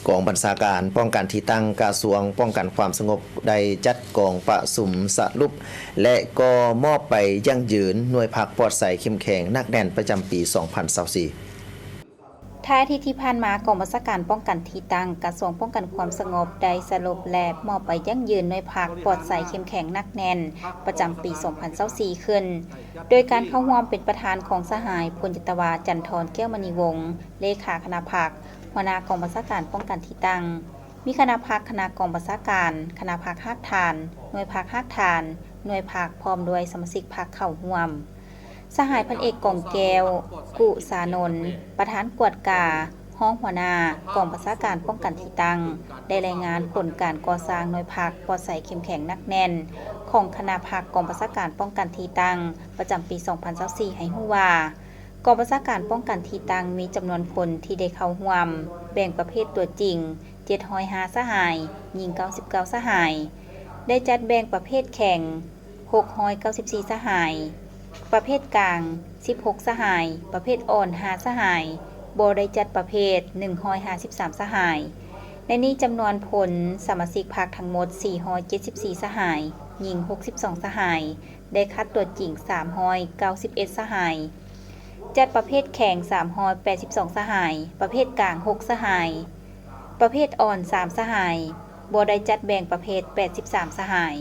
ກອງບັນຊາການປ້ອງກັນທີ່ຕັ້ງກະຊວງປ້ອງກັນຄວາມສະຫງົບ ໄດ້ຈັດກອງປະຊຸມສະຫຼຸບ ແລະ ກໍມອບໃບຢັ້ງຢືນໜ່ວຍພັກປອດໃສເຂັ້ມແຂງໜັກແໜ້ນປະຈຳປີສອງພັນຊາວສີ່. ທ້າຍອາທິດທີ່ຜ່ານມາ, ກອງບັນຊາການປ້ອງກັນທີ່ຕັ້ງ ກະຊວງປ້ອງກັນຄວາມສະຫງົບ ໄດ້ສະຫຼຸບ ແລະ ມອບໃບຢັ້ງຢືນໜ່ວຍພັກປອດໃສເຂັ້ມແຂງໜັກແໜ້ນ ປະຈຳປີສອງພັນຊາວສີ່ ຂຶ້ນ ໂດຍການເຂົ້າຮ່ວມເປັນປະທານຂອງສະຫາຍ ພົນຈັດຕະວາ ຈັນທອນ ແກ້ວມະນີວົງ ເລຂາຄະນະພັກ, ຫົວໜ້າກອງບັນຊາການປ້ອງກັນທີ່ຕັ້ງ, ມີຄະນະພັກ, ຄະນະກອງບັນຊາການ, ຄະນະພັກຮາກຖານ, ໜ່ວຍພັກຮາກຖານ, ໜ່ວຍພັກ ພ້ອມດ້ວຍສະມາຊິກພັກເຂົ້າຮ່ວມ. ສະຫາຍ ພັນເອກ ກອງແກ້ວ ກຸສານົນ ປະທານກວດກາ, ຮອງຫົວໜ້າກອງບັນຊາການປ້ອງກັນທີ່ຕັ້ງ ໄດ້ລາຍງານຜົນການກໍ່ສ້າງໜ່ວຍພັກປອດໃສເຂັ້ມແຂງໜັກແໜ້ນ ຂອງຄະນະພັກກອງບັນຊາການປ້ອງກັນທີ່ຕັ້ງ ປະຈຳປີສອງພັນຊາວສີ່ ໃຫ້ຮູ້ວ່າ, ກອງບັນຊາການປ້ອງກັນທີ່ຕັ້ງມີຈຳນວນຄົນທີ່ໄດ້ເຂົ້າຮ່ວມ ແບ່ງປະເພດຕົວຈິງ ເຈັດຮ້ອຍຫ້າສະຫາຍ, ຍິງເກົ້າສິບເກົ້າສະຫາຍ, ໄດ້ຈັດແບ່ງປະເພດແຂງ ຫົກຮ້ອຍເກົ້າສິບສີ່ສະຫາຍ, ປະເພດກາງ ສິບຫົກສະຫາຍ, ປະເພດອ່ອນ ຫ້າສະຫາຍ, ບໍ່ໄດ້ຈັດປະເພດ ໜຶ່ງຮ້ອຍຫ້າສິບສາມສະຫາຍ. ໃນນີ້ຈຳນວນພົນສະມາຊິກພັກທັງໝົດ ສີ່ຮ້ອຍເຈັດສິບສີ່ສະຫາຍ, ຍິງຫົກສິບສອງສະຫາຍ, ໄດ້ຄັດຕົວຈິງ ສາມຮ້ອຍເກົ້າສິບເອັດສະຫາຍ, ຈັດປະເພດແຂງ ສາມຮ້ອຍແປດສິບສອງສະຫາຍ, ປະເພດກາງ ຫົກສະຫາຍ, ປະເພດອ່ອນ ສາມສະຫາຍ, ບໍ່ໄດ້ຈັດແບ່ງປະເພດ ແປດສິບສາມສະຫາຍ.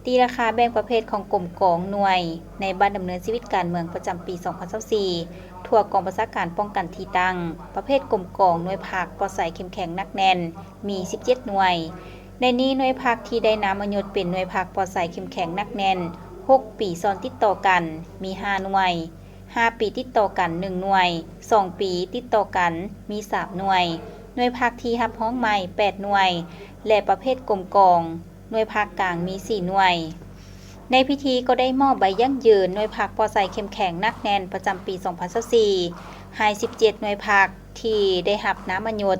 ຕີລາຄາແບ່ງປະເພດຂອງກົມກອງໜ່ວຍ ໃນບັດດຳເນີນຊີວິດການເມືອງປະຈຳປີສອງພັນຊາວສີ່ ທົ່ວກອງບັນຊາການປ້ອງກັນທີ່ຕັ້ງ, ປະເພດກົມກອງໜ່ວຍພັກປອດໃສເຂັ້ມແຂງໜັກແໜ້ນ ມີສິບເຈັດໜ່ວຍ. ໃນນີ້ໜ່ວຍພັກທີ່ໄດ້ນາມມະຍົດເປັນໜ່ວຍພັກປອດໃສເຂັ້ມແຂງໜັກແໜ້ນ ຫົກປີຊ້ອນຕິດຕໍ່ກັນ ມີຫ້າໜ່ວຍ, ຫ້າປີຕິດຕໍ່ກັນ ໜຶ່ງໜ່ວຍ, ສອງປີຕິດຕໍ່ກັນ ມີສາມໜ່ວຍ, ໜ່ວຍພັກທີ່ຮັບຮອງໃໝ່ ແປດໜ່ວຍ ແລະ ປະເພດກົມກອງ ໜ່ວຍພັກກາງມີສີ່ໜ່ວຍ. ໃນພິທີກໍໄດ້ມອບໃບຢັ້ງຢືນໜ່ວຍພັກປອດໃສເຂັ້ມແຂງໜັກແໜ້ນປະຈຳປີສອງພັນຊາວສີ່ ໃຫ້ສິບເຈັດໜ່ວຍພັກທີ່ໄດ້ຮັບນາມມະຍົດ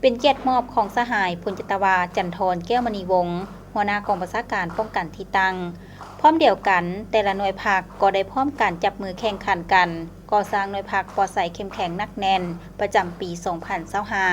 ເປັນກຽດມອບຂອງສະຫາຍ ພົນຈັດຕະວາ ຈັນທອນ ແກ້ວມະນີວົງ ຫົວໜ້າກອງບັນຊາການປ້ອງກັນທີ່ຕັ້ງ. ພ້ອມດຽວກັນ, ແຕ່ລະໜ່ວຍພັກກໍໄດ້ພ້ອມກັນຈັບມືແຂ່ງຂັນກັນ ກໍ່ສ້າງໜ່ວຍພັກປອດໃສເຂັ້ມແຂງໜັກແໜ້ນປະຈຳປີສອງພັນຊາວຫ້າ.